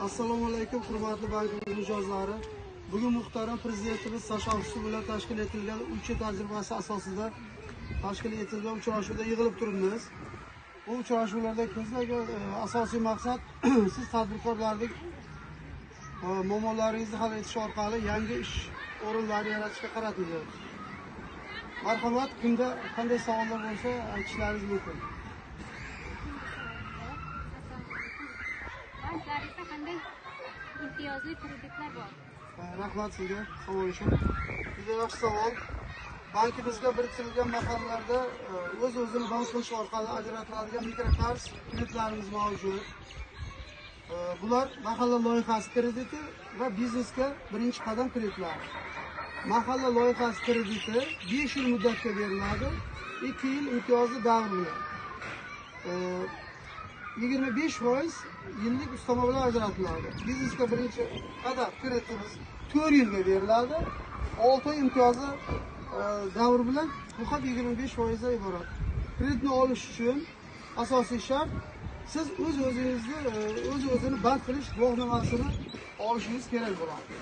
Assalomu alaykum, hurmatli bankimiz mijozlari. Bugun muhtaram prezidentimiz tashabbusi bilan tashkil etilgan 3 tajribasi asosida tashkil etilgan uchrashuvda yig'ilib turibmiz. Bu uchrashuvlarda ko'zlangan asosiy maqsad siz tadbirkorlarning muammolaringizni hal etish orqali yangi ish o'rinlari yaratishga qaratilgan. Marhamat, kimda qanday savollar bo'lsa aytishlaringiz mumkin. Assalomu alaykum. Banklaringizda qanday imtiyozli kreditlar bor? Rahmat sizga savol uchun. Juda yaxshi savol. Bankimizga biriktirilgan mahallalarda o'z o'zini band qilish orqali ajratiladigan mikroqarz kreditlarimiz mavjud. Bular mahalla loyihasi krediti va biznesga birinchi qadam kreditlari. Mahalla loyihasi krediti 5 yil muddatga beriladi, 2 yil imtiyozli davr bilan. 25% yillik ustama bilan ajratiladi. Biznesga birinchi qadam kreditimiz 4 yilga beriladi. 6 oy imtiyozli davr bilan bu ham 25% dan iborat. Kreditni olish uchun asosiy shart siz o'z o'zingizni o'z o'zini band qilish guvohnomasini olishingiz kerak bo'ladi.